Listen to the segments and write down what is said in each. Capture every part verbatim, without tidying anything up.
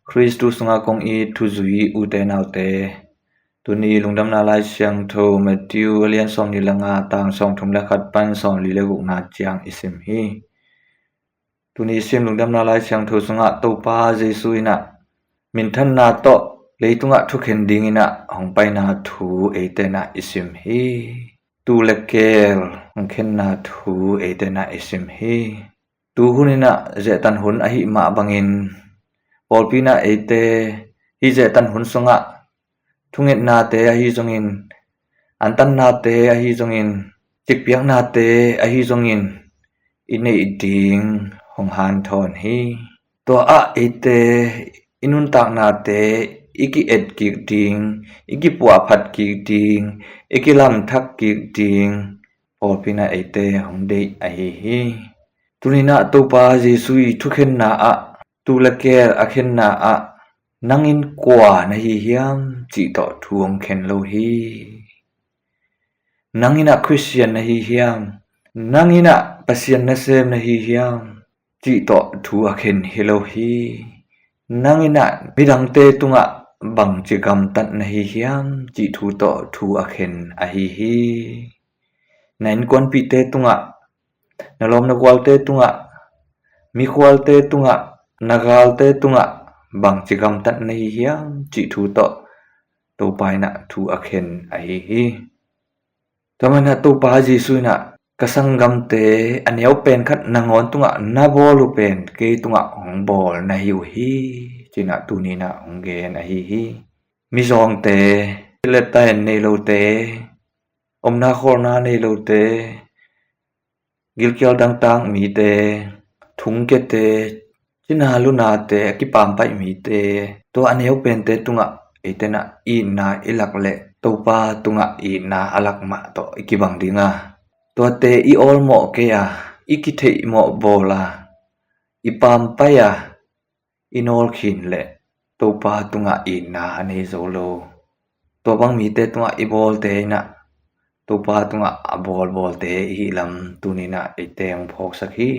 Khristu sungah kong it thuzui ute naute, tuni Lungdamna Lai Siangtho Matthew a lian sawmnih le nga, tang sawmthum le khat pan sawmli le gukna ciang i sim hi. Tuni i sim Lungdamna Lai Siangtho sungah Topa Jesu in ah minthanna tawh leitungah thukhen dingin ah hong paina thu eite in ah i sim hi. Tuu le keel hong khenna thu eite in ah i sim hi. Tu hun in ah zehtan hun ahih mah bangin pawlpi in ah eite hih zehtan hun sungah thungetnate ahi zongin, antannate ahi zongin, cikpiaknate ahi zongin i neih ding hong hanthawn hi. Tua ah eite i nuntaknate i ki-et kik ding, i kipuahphat kik ding, i kilamthak kik ding pawlpi in ah eite hong deih ahi hi. Tuni in ah Topa Jesu i thukhenna ah, tuu le keel a khenna ah, nang in kua na hi hiam cih tawh thu hong khen lo hi. Nang in ah Khristian na hi hiam? Nang in ah Pasian nasem na hi hiam cih tawh thu a khen hi lo hi. Nang in ah midangte tungah bangci gamtat na hi hiam cih thu tawh thu a khen ahi hi. Na innkuanpihte tungah, na lawm na gualte tungah, mikhualte tungah, na galte tungah bangci gamtat na hi hiam cih thu tawh Topa in ah thu a khen ahi hi. Tua manin ah Topa Jesu in ah ka sanggamte a neu pen khat nangawn tungah na bawl uh pen kei tungah hong bawl na hi uh hi, ci-in ah tuni in ah hong gen ahi hi. Mizawngte, letaen nei lote, omna khawlna nei lote, gilkial dangtak mite, thungkiate, cina lunate, a kipampaih mite, tua a neu pente tungah eite in ah itna i lak leh Topa tungah itna a lak mah tawh i kibang ding a, tuate i awlmawh kei a, i kitheihmawh bawl a, i pampaih a, i nawlkhin leh Topa tungah itna a nei zo lo. Tua bang mite tungah i bawlte in ah Topa tungah a bawlbawlte i hih lam tuni in ah eite hong phawksak hi.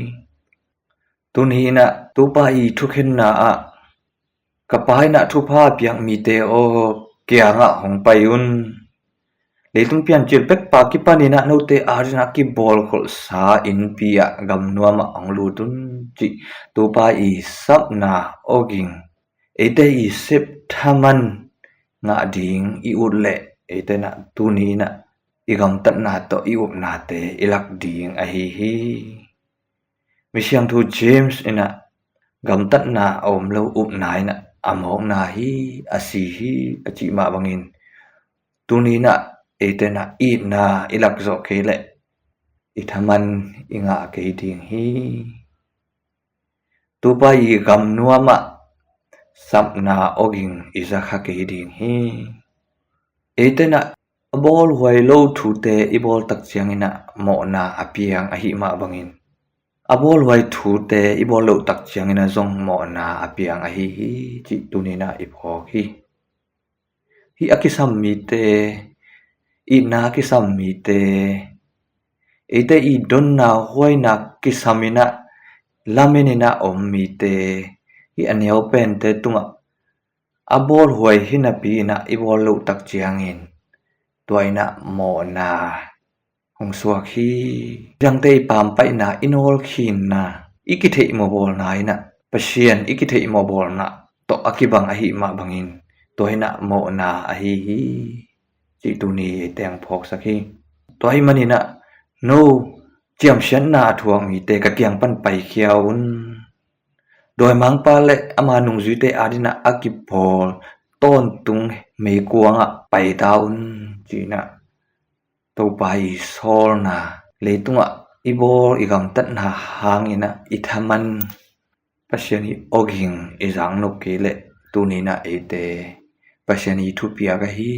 Tuni in ah Topa i thukhenna ah, ka Pa in ah thupha a piak mite aw, kiangah hong pai un. Leitung piancil pekpa kipan in ah note ading a kibawlkholhsa innpi ah gamnuam ah hong lut un, cih Topa i sapna awging, eite i sep thaman ngah ding i ut leh eite in ah tuni in ah i gamtatna tawh i upnate i lak ding ahi hi. Misiangtho James in ah gamtatna a om lo upna in ah a mawkna hi, a si hi, a cih mah bangin tuni in ah eite in ah itna i lak zawh kei leh i thaman i ngah kei ding hi. Topa i gamnuam ah sapna awging i zakha kei ding hi. Eite in ah a bawlhuai lo thute i bawl tak ciangin ah mawhna a piang ahih mah bangin, a bawlhuai thute i bawl loh tak ciangin ah zong mawhna a piang ahi hi, cih tuni in ah i phawk hi. Hih a kisam mite, itna a kisam mite, eite i donna huaina kisam in ah lamen in ah om mite, hih a neu pente tungah a bawlhuai hi napi in ah i bawl loh tak ciangin tua in ah mawhna hong suak hi. Midangte i pampaihna, i nawlkhinna, i kitheihmawhbawlna in ah Pasian i kitheihmawhbawlna tawh a kibang ahih mah bangin tua in ah mawhna ahi hi, cih tuni eite hong phawksak hi. Tua ahih manin ah no ciamsiatna a thuak mite ka kiang pan paikhia un. Dawimangpa le ama nungzuite ading a a kipawl tawntung meikuang ah pai ta un, ci-in ah Topa i sawlna, leitungah i bawl i gamtatna hangin ah i thaman Pasian i awging i zak nop kei leh tuni in ah eite Pasian i thupiak ahi.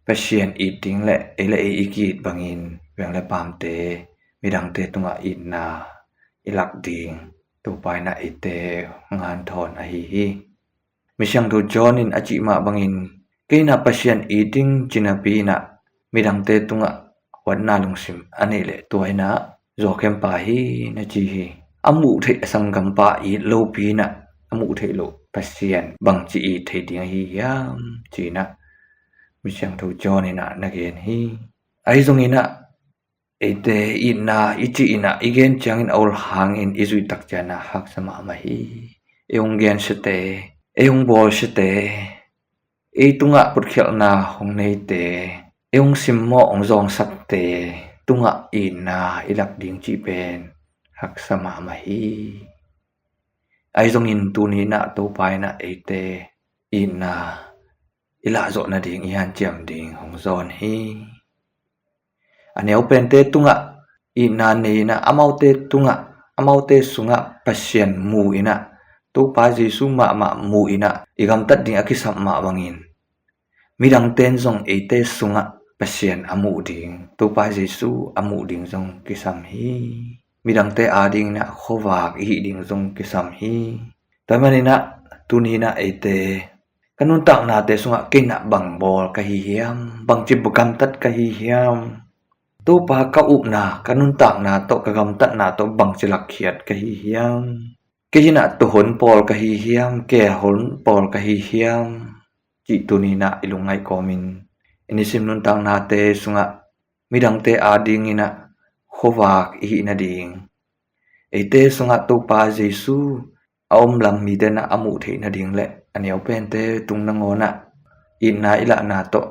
Pasian it ding leh ei le ei i ki-it bangin veng le paamte, midangte tungah itna i lak ding Topa in ah eite hong hanthawn ahi hi. Misiangtho John in a cih mah bangin, kei in ah Pasian it ding ci napi in ah midangte tungah huatna lungsim a neih leh tua in ah zawkhempa hi, na ci hi. A muh theih a sanggampa it lopi in ah a muh theih loh Pasian bangci it thei ding ahi hiam, ci-in ah Misiangtho John in ah na gen hi. Ahi zongin ah eite itna i cih in ah i gen ciangin a ol hangin i zuih tak ciangin ah haksa mahmah hi. Ei hong gensiate, ei hong bawlsiate, ei tungah putkhialhna hong neite, ei hong simmawh hong zangsakte tungah itna i lak ding cih pen haksa mahmah hi. Ahi zongin tuni-in ah Topa in ah eite itna i lahzawh nading, i hanciam ding hong zawn hi. A neu pente tungah itna nei-in ah amaute tungah, amaute sungah Pasian mu-in ah, Topa Jesu mahmah mu-in ah i gamtat ding a kisam mah bangin midangte in zong eite sungah Pasian a muh ding, Topa Jesu a muh ding zong kisam hi. Midangte adingin ah khuavak i hih ding zong kisam hi. Tua ahih manin ah tuni-in ah eite, ka nuntaknate sungah kei in ah bang bawl ka hi hiam, bangci gamtat ka hi hiam, Topa ka upna, ka nuntakna tawh, ka gamtatna tawh bangci lakkhiat ka hi hiam, kei in ah tuuhon pawl ka hi hiam, keelhon pawl ka hi hiam, cih tuni-in ah i lungngaih kawmin i nisim nuntaknate sungah midangte adingin ah khuavak i hih nading, eite sungah Topa Jesu a om lam mite in ah a muh theih nading le a neu pente tung nangawn ah itna i lahna tawh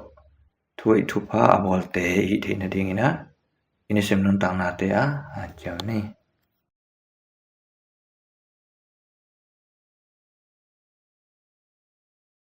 thu hoih thupha a bawlte i hih theih nadingin ah i nisim nuntaknate ah hanciam ni.